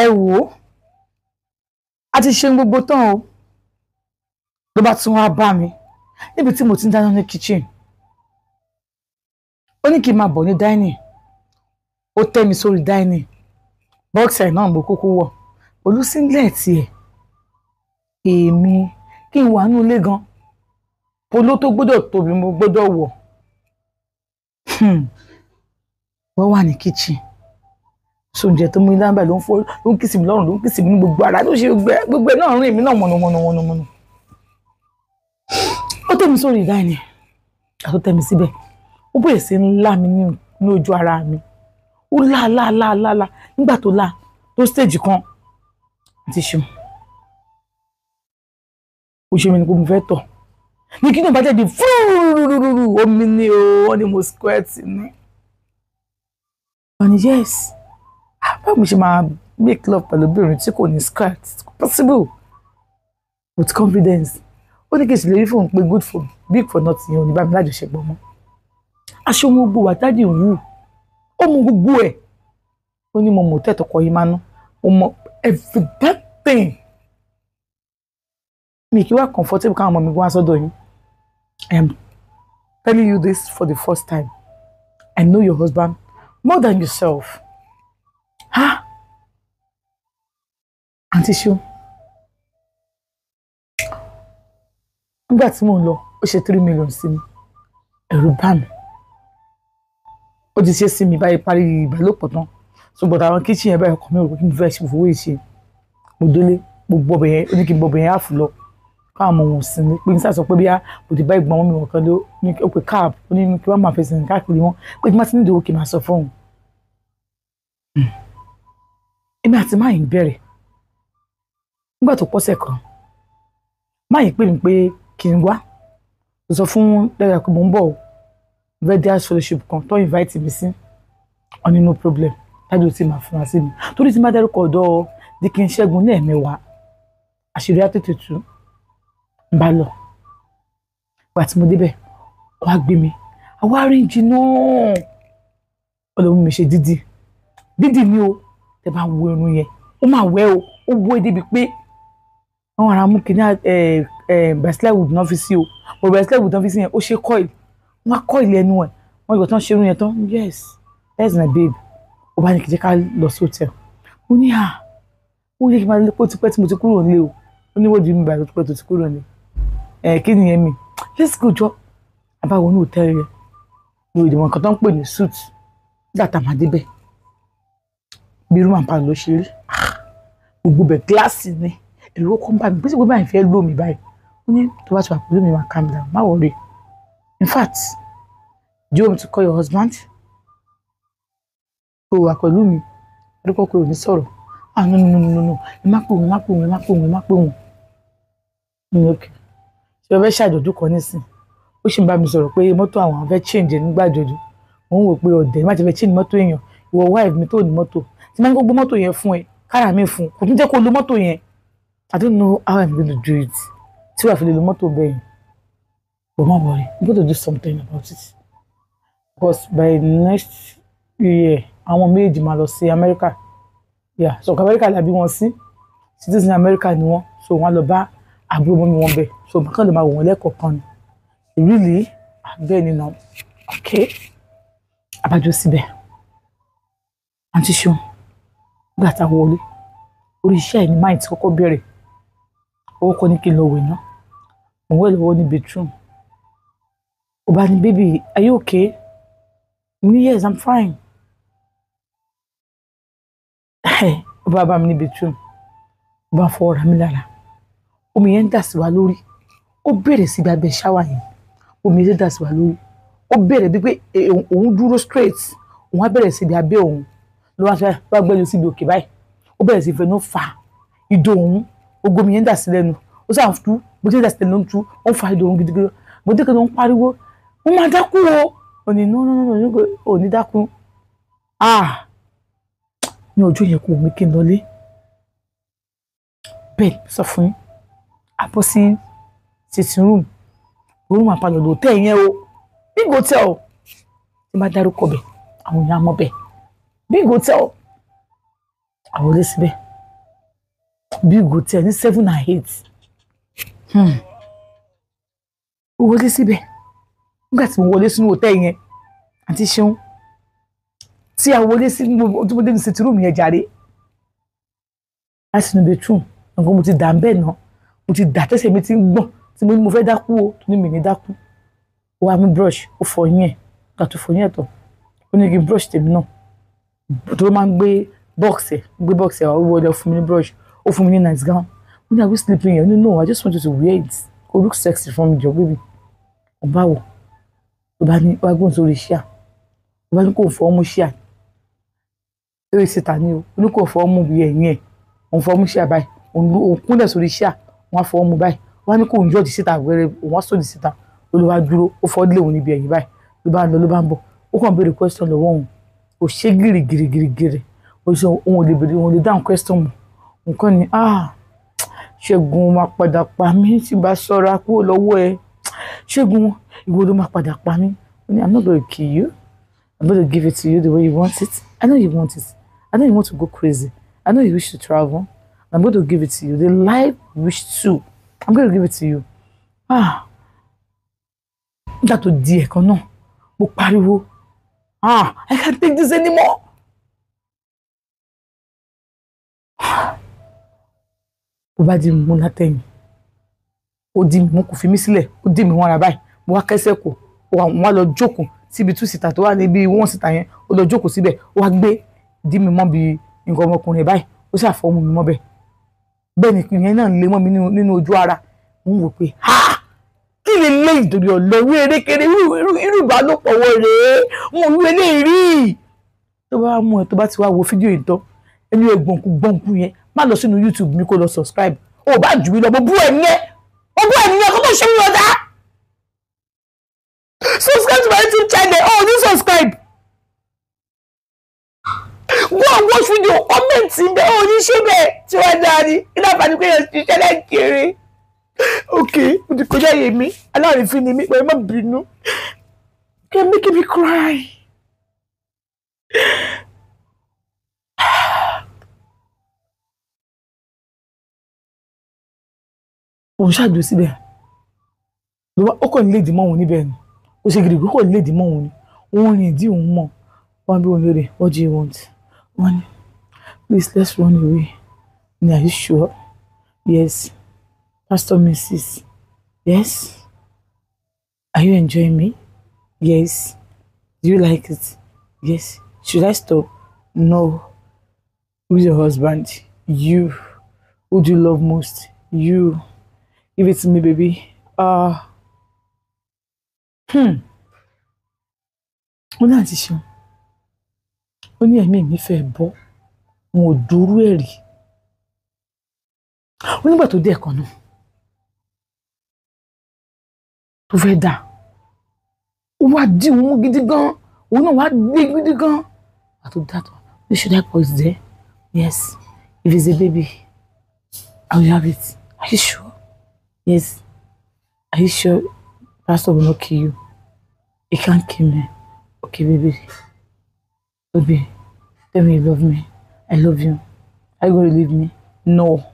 Ẹ wò ó, a ti ṣe gbogbo tán o. Ló bá tún wá bá mi níbi tí mo ti ń dáná ní kitchen. Ó ní kí n máa bọ̀ ní dining. Ó tẹ́ mi sórí dining. Boxer náà mo kúkú wọ̀ pẹ̀lú singlet ẹ̀. Èmi kí n wà nínú ilé gan, polo tó gbọ́dọ̀ tóbi mo gbọ́dọ̀ wọ̀. Wọ́n wà ní kitchen. Sóúnjẹ tó mú iná báyìí ló ń fọ́, ló ń kìsì mi lọ́rùn, ló ń kìsì mi ní gbogbo ara, ló ṣe gbogbo ẹ̀ náà rìn mí náà mọ̀nàmọ̀nà mọ̀nàmọ̀nà. Ó tẹ́ mi sórí dining, àtó tẹ́ mi síbẹ̀. Ó bẹ̀rẹ̀ sí ń lá mi ní ojú ara mi. Ó lá lá lá lá lá. Nígbà tó lá tó stage kan, àti ṣeun. Ó ṣe mi ni pé mo fẹ́ tọ̀. Ní kí ni ó bá jáde fúrúrúrúrú, omi ni o, wọ́n ní mo squirt ni. Wọ́n ní yes. Báwo mo ṣe máa make love pẹ̀lú obìnrin tí kò ní squirt? It's possible. With confidence. Ó ní kí n sì lè rí fóun pé good for big for nothing yẹn ò ní bá mi lájọṣepọ̀ mọ́. Aṣọ ohun gbogbo wà daddy wù. Ó mú gbogbo ẹ̀. Ó ní mo mọ̀ tẹ́ tọkọ yìí máa ná. Mo mọ everything. Mi kì í wá comfortable káwọn ọmọ mi wá sọ́dọ̀ yín. I am telling you this for the first time. I know your husband more than yourself. Ha! Àǹtí Ṣeun. Nígbà tí mò ń lọ, ó ṣe 3 million sí mi. Ẹ̀rù bà mí. Ó ti ṣe sí mi báyìí parí ìbálòpọ̀ tán. Ṣùgbọ́n àwọn kitchen yẹn báyìí, ọkàn mi ò rò pé kí n fẹ́ ṣe fowó yìí ṣe. Mo délé, mo gbọ́ ọbẹ̀ yẹn, ó ní kí n bọ ọbẹ̀ yẹn half lọ. Káwọn ọmọ wọn sí ni pé n sá sọ pé bí mo ti bá ìgbọ́n mi wọ̀n kan ló ní ó pe cab, ó ní kí wọ́n máa fẹsẹ̀ rìn káàkiri wọn pé kí n má ti ní ìdòwò kí n máa sọ fóun. Èmi àti máa yìí bẹ̀rẹ̀. Nígbà tó pọ́sẹ̀ kan, máa yìí pè mí pé kí n wá. Mo sọ fún dada pé mò ń bọ̀ o. Mo fellowship kan tó invite mi sí. Wọ́n ní no problem. Daddy ò tí máa fura sí mi. Torí tí n bá dárúkọ ọ̀dọ̀ Deacon Ṣẹ́gun ní ẹ̀mẹ́wàá, àṣírí á tètè tú. N bá lọ. Ìgbà tí mo débẹ̀, wọ́n á gbé mi. Àwa arrange náà. Ó lọ mú mi ṣe dídì. Dídì ni o. Tẹ bá wo irun yẹn, ó máa wẹ́ o. Ó wọ́ débi pé wọ́n ara mú kíní bracelet wood náà fi sí o. But bracelet wood náà fi sí yẹn, ó ṣe coil. Wọ́n á coil ẹnu ẹ̀. Wọ́n ìgbà tí wọ́n ṣe irun yẹn tán. Yes, that's my babe. Ó bá ní kí jẹ́ ká lọ sí hotel. Mo ní à, ó yẹ kí n máa lé pé ó ti pẹ́ tí mo ti kúrò nílé o. Ó ní what do you mean by ó ti pẹ́ tó ti kúrò nílé? Ẹ̀ kí nìyẹn mi? Let's go jọ. A bá wọnú hotel yẹn. Mi ò dẹ̀ mọ̀ nǹkan tó ń pè ní suite. Nígbà tá a máa dé bẹ̀, bí room and parlour ló ṣe rí. Gbogbo bẹ̀ gíláàsì ni. Ẹ̀rù kọ́kọ́ ń bà mí. Bí ṣe pé báyìí fẹ́ lò mí báyìí. Ó ní tó bá ti wà pẹ̀lú mi, máa calm down, má worry. In fact, do you want me to call your husband? Kó wà pẹ̀lú mi. Adúpẹ́ pé ò ní sọ̀rọ̀. Ah, no, no, no, no, no. Ẹ má pè wọ́n, ẹ má pè wọ́n, ẹ má pè wọ́n, ẹ má pè wọ́n. Mo ní okay. Ṣé o fẹ́ ṣàjọ̀dún kan nísìn? Ó sì ń bá mi sọ̀rọ̀ pé mọ́tò àwọn fẹ́ change ẹ̀ nígbà àjọ̀dún. Mo ń wò pé ọ̀dẹ̀ má ti fẹ́ change mọ́tò èèyàn. Ìwọ wife mi tó ní mọ́tò. Tí máa ń gbé mọ́tò yẹn fún ẹ, kára mi fún. Kò tún jẹ́ kó lo mọ́tò yẹn. I don't know how I'm going to do it. Tí wàá fi lè lo mọ́tò bẹ́ẹ̀ yẹn. But má worry, I'm going to do something about it. Because by next year, àwọn méjì máa lọ sí America. Yeah, so America la bí wọn sí. Citizen America ni wọ́n. So wọ́n á lọ bá àbúrò mummy wọn bẹ̀. So màá kàn lè máa wò wọ́n lẹ́ẹ̀kọ̀ọ̀kan ni. Really? Bẹ́ẹ̀ ni now. Okay. Abájọ síbẹ̀. Àǹtí Ṣeun, nígbà tá a wọlé, orí iṣẹ́ ẹ̀ ní máì tí kọ́kọ́ bẹ̀rẹ̀. Owó kọ́ ní kí n lọ wẹ̀ ná. Mo wẹ̀ lọ́wọ́ ní bedroom. Ó bá ní, "Baby, are you okay?" Mo ní, "Yes, I'm fine." Ó bá bá mi ní bedroom. Ó bá fọwọ́ ra mi lára. Omi yẹn ń dà sí wa lórí. Ó bẹ̀rẹ̀ sí ibi abẹ́ shower yẹn. Omi yẹn ń dà sí wa lórí. Ó bẹ̀rẹ̀ bí pé òun dúró straight. Òun á bẹ̀rẹ̀ sí ibi abẹ́ òun. Ló wá fẹ́ wá gbẹ́nu síbi òkè báyìí. Ó bẹ̀rẹ̀ sí fẹnu fà ìdò òun. Gbogbo omi yẹn ń dà sí lẹ́nu. Ó sàn tú, bó ti ń dà sí lẹ́nu ló ń tú. Ó ń fa ìdò òun gidigidi. Mo dé kan ló ń pariwo. Mo máa dákú o. Ó ní no, no, no, no, ò ní dákú. Ah! Ní ọjọ́ yẹn kò wù mí kí n lọlé. Bẹ́ẹ̀ sọ fún yín. A bọ́ sí sitting room. Room and parlour ló tẹ̀ yẹn o. Big hotel. Tí n bá dárúkọ bẹ̀, àwọn èèyàn á mọ̀ bẹ̀. Big hotel. Àwọn olè síbẹ̀. Big hotel ní 7 and 8. Ó wọlé síbẹ̀. Nígbà tí mo wọlé sínú hotel yẹn, àǹtí Ṣeun, tí a wọlé sí tí mo dé ní sitting room yẹn jàre. Láti inú bedroom, nǹkan mo ti dà ń bẹ́ẹ̀ náà, mo ti dà tẹ́sẹ̀ mi ti ń gbọ̀n, tí mo ní mo fẹ́ dákú o, tó ní mi ní dákú. Ó wá mú brush, ó fọ yín ẹ̀, nígbà tó fọ yín ẹ̀ tán, ó ní kí n brush tèmi náà. Tó máa ń gbé box ẹ̀, gbé box ẹ̀ wá, ó wọlé fún mi ní brush, ó fún mi ní night gown. Ó ní, "Are we sleeping here?" Ó ní, "No, I just want you to wear it. Kò look sexy fún mi jọ, baby." Ó bá wò, ó bá ní, ó bá gbóhùn sórí ṣíà, ó bá ní kò fọ́ mú ṣíà. Eré síta ni o, ó ní kò fọ́ mú bí ẹ̀yìn ẹ̀, òun fọ́ mú ṣíà báyìí, òun kúnlẹ̀ sórí ṣíà, wọ́n á fọ́ mú báyìí. Wọ́n á ní kò ń yọ̀dí síta wẹ́rẹ́, òun á sòdì síta. Ó ló bá dúró, ó fọ́ lé òun níbi ẹ̀yìn báyìí, ló bá ń lọ, ló bá ń bọ̀. Ó kàn béèrè question lọ́wọ́ òun. Kò ṣe gírí gírí gírí gírí. Ó sọ òun ò lè béèrè, òun ò lè dáhùn question mọ́. Nǹkan ni, ah, Ṣẹ́gun máa padà pa mí tí bá ṣọ́ra kúrò lọ́wọ́ ẹ. Ṣẹ́gun, ìwọ ló máa padà pa mí. Ó ní, "I'm not going to kill you. I'm going to give it to you the way you want it. I know you want it. I know you want to go crazy. I know you wish to travel. I'm going to give it to you. The life you wish to. I'm going to give it to you." Ah, nígbà tó di ẹ̀kan náà, mo pariwo, "Ah, I can't take this anymore." Ó bá di mú látẹ̀yìn, ó di mú, kò fi mí sílẹ̀, ó dì mí wọ́n ra báyìí. Mo wá kẹ́sẹ̀ kò, wọ́n á lọ jókòó síbi 2 síta tó wà níbi 1 síta yẹn, ó lọ jókòó síbẹ̀, ó wá gbé dí mi mọ́ bí nǹkan ọmọkùnrin báyìí, ó sì àfọwọ́ mi mọ́ bẹ́ẹ̀. Bẹ́ẹ̀ ni ìyẹn náà ń lé mọ́ mi nínú ojú ara. Mo ń wò pé, ha! Kí lè lé ìdòdò ọ̀lọ́wọ́ erékeré irú ìbálòpọ̀ wo rèé? Mo rú eléyìí rí. Tó bá mú ẹ tó bá ti wá wo fídíò yìí tán, ẹni ẹ gbọ̀nkú gbọ̀nkú yẹn, má lọ sínú YouTube mi kó lọ subscribe. Ó bá jù mí lọ, mo bú ẹ nìyẹn. Mo bú ẹ nìyẹn kó tó ṣe mí ọ̀dá. Subscribe to my YouTube channel. Oh, do subscribe. Go and watch video, comment in there. Oh, ní ṣe bẹ́ẹ̀ tí wọ́n dáa ni. Iná àǹfààní pé èèyàn ṣiṣẹ́ lẹ́kẹ̀rẹ́. Okay, mo ti kọjá yé mi. Aláàrífín ni mí, pẹ̀lú má bínú. You're making me cry. Òun ṣàdúró síbẹ̀. Ó kàn lè dì mọ́ òun níbẹ̀ ni. Ó ṣe gidigidi, ó kàn lè dì mọ́ òun ni. Òun rìn ìdí òun mọ̀. Wọ́n bí òun lóore, "What do you want?" Wọ́n ní, "Please, let's run away." Ní, "Are you sure?" "Yes." "Pastor Mrs." "Yes." "Are you enjoying me?" "Yes." "Do you like it?" "Yes." "Should I stop?" "No." "Who's your husband?" "You." "Who do you love most?" "You." "Give it to me, baby." Ó ní àǹtí Ṣeun, ó ní ẹ̀mí mi fẹ́ bọ́, wọn ò dúró ẹ̀ rí. Ó nígbà tó dé ẹ̀kan náà tó fẹ́ dà, ó wá dí òun mú gidi gan, òun náà wá gbé gidi gan. Àtò dàtọ̀, "Should I pause there?" "Yes. If it's a baby, I will have it." "Are you sure?" "Yes." "Are you sure pastor will not kill you?" "He can't kill me." "Okay, baby. Baby, tell me you love me." "I love you." "Are you going to leave me?" "No."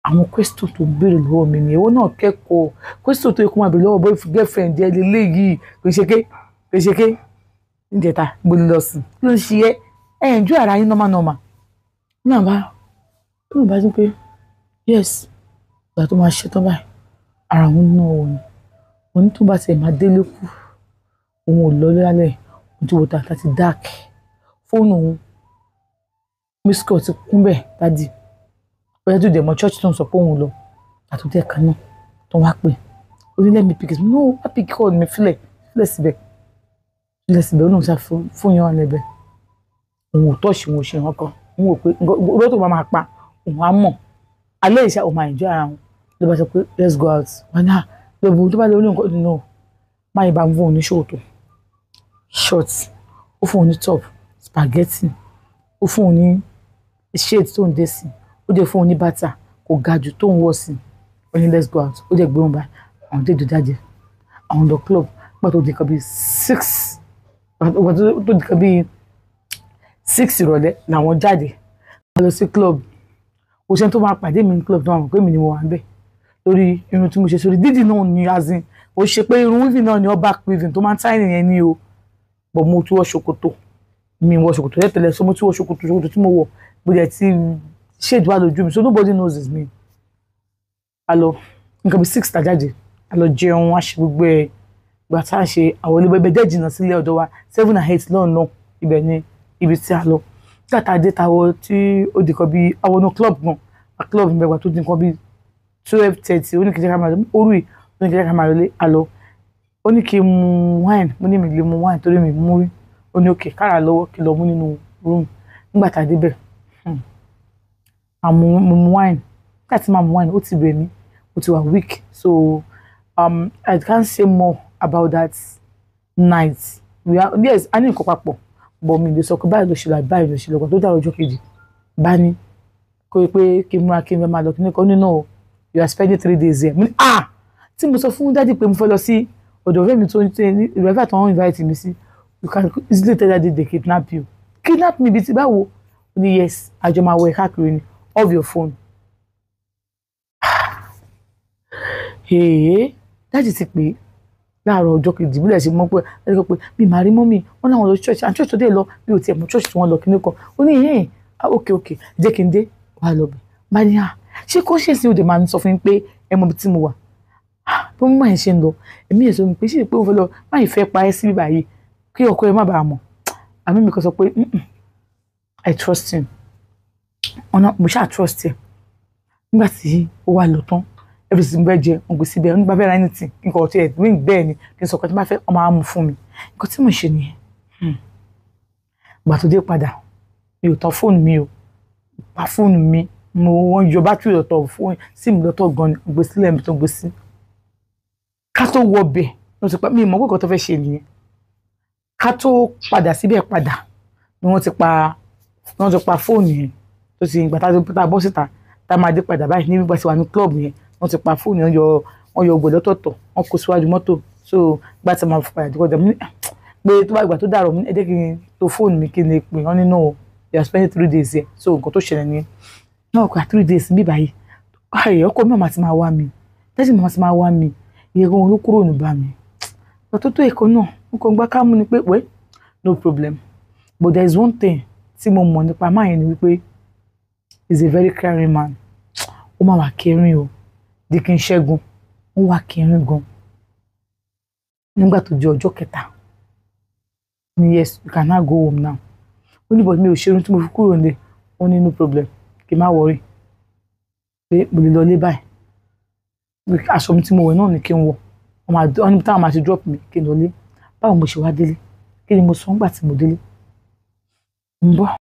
Àwọn question tó béèrè lọ́wọ́ mi ni, ìwọ náà kẹ́kọ̀ọ́. Question tó yẹ kó máa béèrè lọ́wọ́ boyfriend girlfriend ẹ lélẹ́yìí, kò ṣe ké, kò ṣe ké. Níjẹta, gbọ́dọ̀ lọ sùn. Kí ló ń ṣe ẹ́? Ẹ enjoy ara yín normal normal. Náà bá, náà bá tún pé, yes, ìgbà tó máa ṣe tán báyìí, ara òun náà wò ni. Òun ní tó bá tiẹ̀ máa délé kú, òun ò lọ lálẹ́, òun ti wò tàtà ti dark. Fóònù òun, miss call ti kún bẹ́ẹ̀, daddy. Bóyá tó dẹ̀ mọ́ church tó ń sọ pé òun lọ, àtúntẹ̀ kan náà tó wá pè. Ó ní, "Let me pick it." "No, wá pick call mi, fílẹ̀, fílẹ̀ síbẹ̀. Fílẹ̀ síbẹ̀." Ó náà ṣá fóònù yẹn wà lẹ́bẹ̀ẹ́. Òun ò touch, òun ò ṣe nǹkan kan. Òun wò pé nǹkan tó bá máa pa, òun á mọ̀. Alẹ́ ìṣá, òun máa enjoy ara òun. Ló bá sọ pé, "Let's go out." Wọ́n ní, "Ah, lọ́bù tó bá lé oní nǹkan." No. Má yìí bá ń fún òun ní ṣòkòtò, short, ó fún òun ní top, spaghetti, ó fún òun ní shade tó ń dé sí, ó dẹ̀ fún òun ní bàtà kò ga jù tó ń wọ̀ sí. Ó ní, "Let's go out." Ó dẹ̀ gbé wọn báyìí, àwọn dé jáde, àwọn lọ club. Nígbà tó di nǹkan bíi 6, nígbà tó di nǹkan bíi 6 ìrọ̀lẹ́ làwọn jáde. Wọ́n lọ sí club. Kò sẹ́ni tó máa pàdé mi ní club tó máa mọ̀ pé mi ni mo wà ń bẹ̀. Lórí irun tí mo ṣe sórí dídì náà ni, as in ó ṣe pé irun weaving náà ni, all back weaving tó máa ń táìnì yẹn ni o. But mo tún wọ ṣòkòtò, mi wọ ṣòkòtò tẹ́lẹ̀, so mo tún wọ ṣòkòtò. Ṣòkòtò tí mo wọ̀, mo dẹ̀ ti shade wà lójú mi, so nobody knows it's me. A lọ nǹkan bí 6 tá jáde, a lọ jẹun, a ṣe gbogbo ẹ̀. Gbà tá a ṣe àwọn olùgbé ibẹ̀ dẹ̀ jìnnà sílé ọ̀dọ̀ wa, 7 and 8 lọ́nà ibẹ̀ ni ibi tí a lọ. Nígbà tá a dé, táwọ tí ó di kan bí àwọn ọ̀nà club gan, a club ìgbà tó di nǹkan bí 12:30, ó ní kí n jẹ́ ká máa lọ orú yìí, ó ní kí n jẹ́ ká máa lọlé. A lọ, ó ní kí n mu wine. Mo ní mi lè mu wine torí mi mú rí. Ó ní okay, kára lọ́wọ́ kí n lọ mú nínú room. Nígbà tá a débẹ̀, àmú mo mu wine. Nígbà tí màá mu wine, ó ti rẹ̀ mí, ó ti wà weak, so I can't say more about that night. We are, yes, a ní nǹkan papọ̀, but mi lè sọ pé báyìí ló ṣe lọ, báyìí ló ṣe lọ. Kan tó dà ọjọ́ kejì bá ní kó pé kí n múra, kí n fẹ́ máa lọ, kí ní kan nínú o, you are spending 3 days here. Mo ní, ah, tí mo sọ fún daddy pé mo fẹ́ lọ sí ọ̀dọ̀ ọ̀rẹ́ mi tó ń tẹ́ ní ìrẹ́fà tó ń invite mi sí. You can easily tell daddy they kidnap you. Kidnap me bíi ti báwo? Ó ní yes, àjọ máa wọ ẹ̀ káàkiri ni. Off your phone. Èé, daddy ti pè é láàárọ̀ ọjọ́ kejì bílẹ̀ ṣe mọ́ pé ẹ sọ pé mi máa rí mummy wọn láwọn lọ church, and church tó dé lọ, mi ò tiẹ̀ mọ̀ church tí wọ́n lọ kíní kan. Ó ní yẹn, ah, ok ok, jẹ́ kí n dé wàá lọ bẹ̀. Bá ní, ah, ṣé conscience ni ó dé máa ń sọ fún mi pé ẹ mọ ibi tí mo wà? Bí wọ́n máa ń ṣe ń lọ, èmi yẹn sọ mi pé ṣé pé ó fẹ́ lọ máa fẹ́ pa ẹ́ sí bíbá yìí kí ọkọ ẹ má bàa mọ̀. Àmì mi kan sọ pé I trust him. Ọ̀nà mo ṣáà trust him. Nígbà tí ó wà lọ tán, everything bẹ́ẹ̀ jẹ ògùn síbẹ̀ nígbà bẹ́ẹ̀ ra anything, nǹkan ọ̀tí ẹ̀ ring bẹ́ẹ̀ ni kí n sọ pé tí wọ́n bá fẹ́ ọmọ á mú fún mi. Nǹkan tí mo ṣe nìyẹn. Ìgbà tó dé padà, mi ò tán fóònù mi, o pa fóònù mi, mo wọ́n yọ bátìrì lọ́tọ̀, fóònù síìmù lọ́tọ̀ gan ni gbé sílẹ̀ mi tó gbé sí. Ká tó wọ bẹ̀ ló ti pa mi ìmọ̀ pé nǹkan tó fẹ́ ṣe nìyẹn. Ká tó padà síbẹ̀ padà ni wọ́n ti pa fóònù yẹn tó ti ìgbà tá a bọ́ síta tá a máa dé padà báyìí nígbà tí wà ní club yẹn, wọ́n ti pa fóònù yẹn, wọ́n yọ ògbò lọ́tọ̀ọ̀tọ̀, wọ́n kó síwájú mọ́tò. So gbà tí a máa padà dé kọjá pé tó bá ìgbà tó dàrọ̀ mí, ẹ jẹ́ kí n to fóònù mi kí n lè pè wọ́n nínú. They are spending 3 days here. So nǹkan tó ṣẹlẹ̀ nìyẹn náà kó 3 days bí báyìí. Ayé ọkọ mi máa ti máa wá mi, tẹ́sí mi máa ti máa wá mi, ìyẹn gan ló kúrò ní bá mi. Ìgbà tó tó ẹ̀kọ́ náà, mo kàn gbá kámú ni pé, well, no problem. But there is one thing tí mo mọ̀ nípa máa yẹn ni wípé he is a very caring man. Ó máa wà caring o. Deacon Ṣẹ́gun, ó wà caring gan. Nígbà tó di ọjọ́ kẹta ní, yes, you can now go home now. Ó ní but mi ò ṣe irun tí mo fi kúrò nílé. Ó ní no problem, kí n má worry, pé mo lè lọ ilé báyìí, aṣọ mi tí mo wọ̀ náà ni kí n wọ̀. Wọ́n ní táwọn máa ti drop mi kí n lọ ilé. Báwo mo ṣe wá délé? Kí ni mo sọ nígbà tí mo délé? Ń bọ̀.